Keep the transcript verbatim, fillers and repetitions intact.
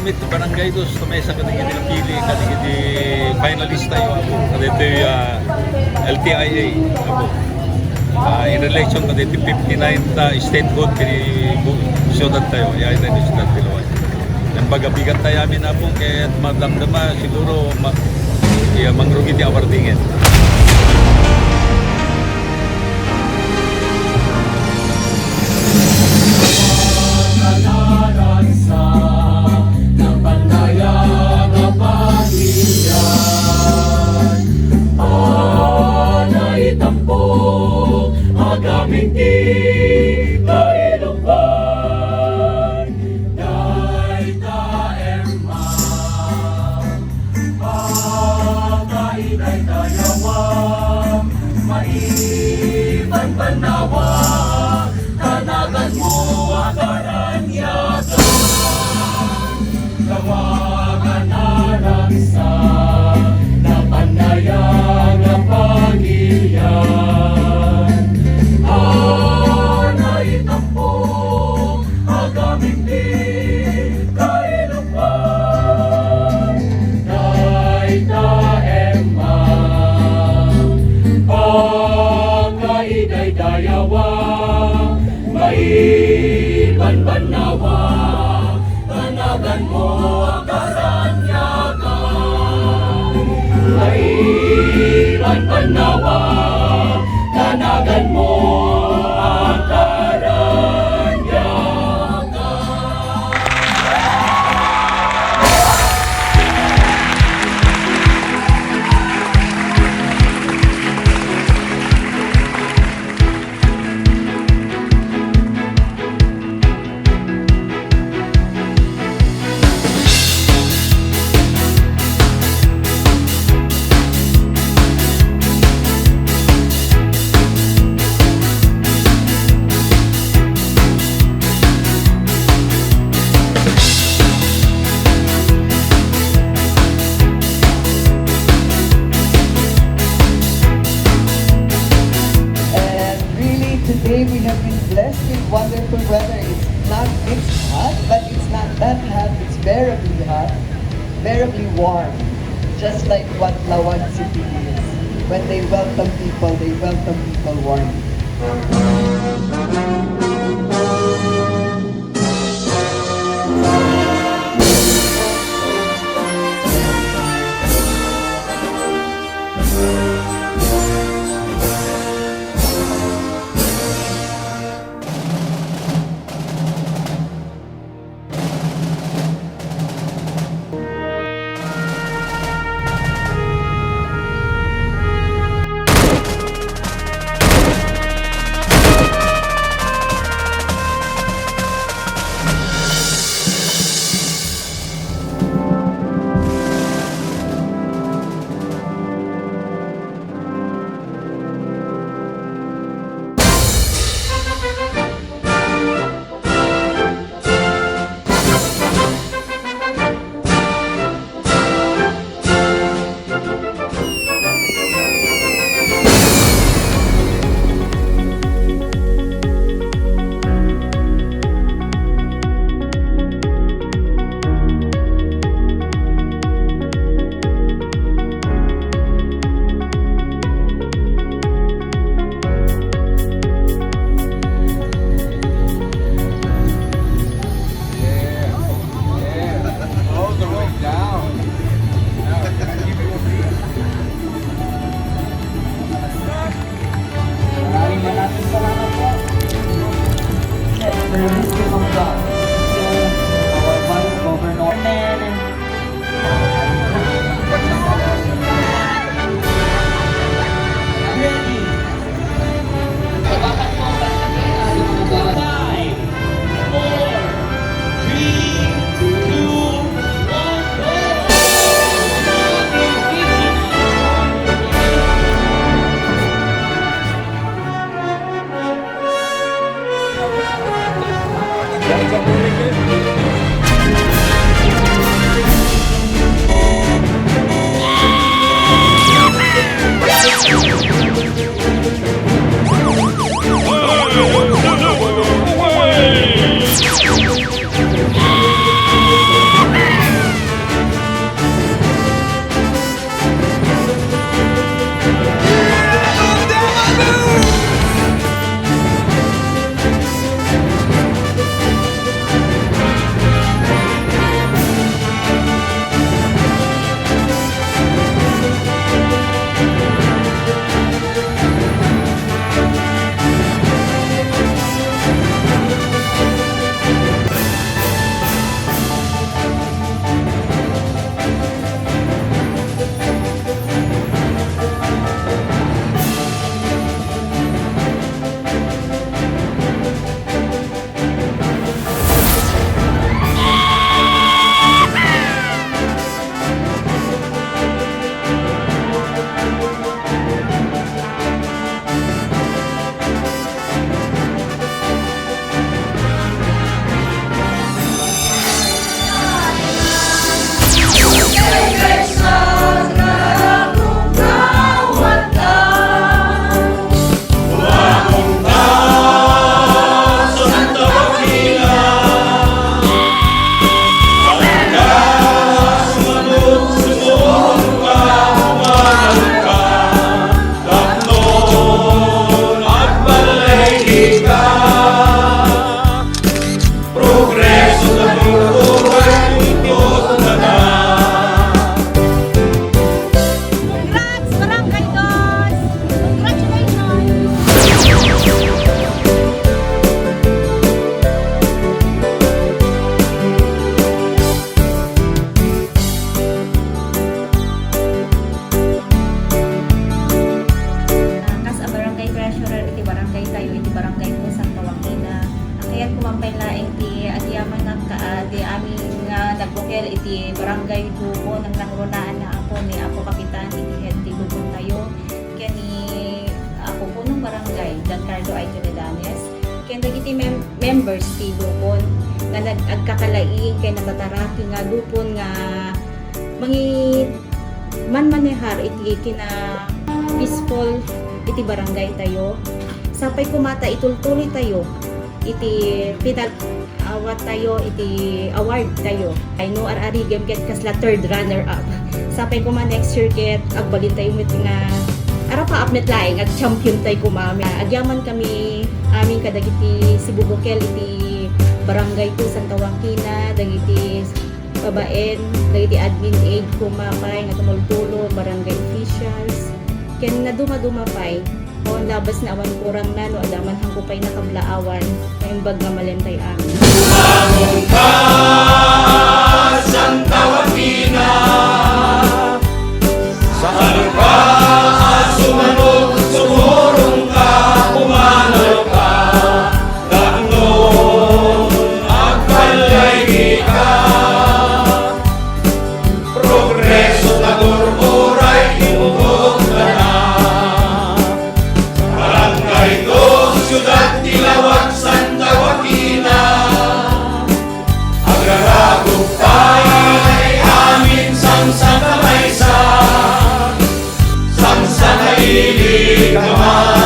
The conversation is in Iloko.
Mit Barangay Dos, tumesa kadagiti napili, kadagiti finalist tayo, apo. Kadagiti, ah, L T I A, apo. Ah, in relation kadagiti fifty-nine ta statehood, kini bu-, siyudad tayo, ya, ita iti siyudad ti Loan. Nang baga bigat tayo amin, apo, ket madamdama, siguro, ma-, ya, mangrugi ti awardingen. Kanaransa, napandayag a pagiyan. Ana itampo, agaming ti kailupan. Dayta Emma, pakaidaydayawa, maibanbannawa, tanaganmo a karanyagan. Dawagan a ragsak, napannayag a pagiyan. Ana itampo, agaming ti kailupan. Dayta Emma, pakaidaydayawa, maibanbannawa, tanaganmo a karanyagan. Maibanbannawa, tanaganmo a karanyagan. And really, today we have been blessed with wonderful weather. It's not, it's hot, but it's not that hot. It's bearably hot, bearably warm. Just like what Laoag City is. When they welcome people, they welcome people warmly. University Lupon nga nag-, agkakalaing ken nakataraki nga lupon nga mangi-, manmanehar iti kina peaceful iti barangay tayo. Sapay koma ta itultuloy tayo iti pinag-, awat tayo iti award tayo. Ay no, ar-arigem ket kasla third runner up. Sapay koma next year ket agbalin tayo met nga arapaap met laeng, ag-champion tayo koma. Agyaman kami amin kadagiti sibubukel iti barangay to, Santa Joaquina, dagiti babaen, dagiti admin aid koma pay nga tumultulo, barangay officials, ken naduma-duma pay. O, labas na awan kurang na, no, adda man hangko pay nakablaawan, naimbag nga malem tayo amin. Santa Joaquina, saan ka sumano, sumurong ka, pumanaw ka, tapno agpalaygi ka. Progreso, tagur, uray, imbag na. Barangay to, siudad ti lawag, Santa Joaquina. Agrarago pay amin, sangsankamaysa, sangsangailig a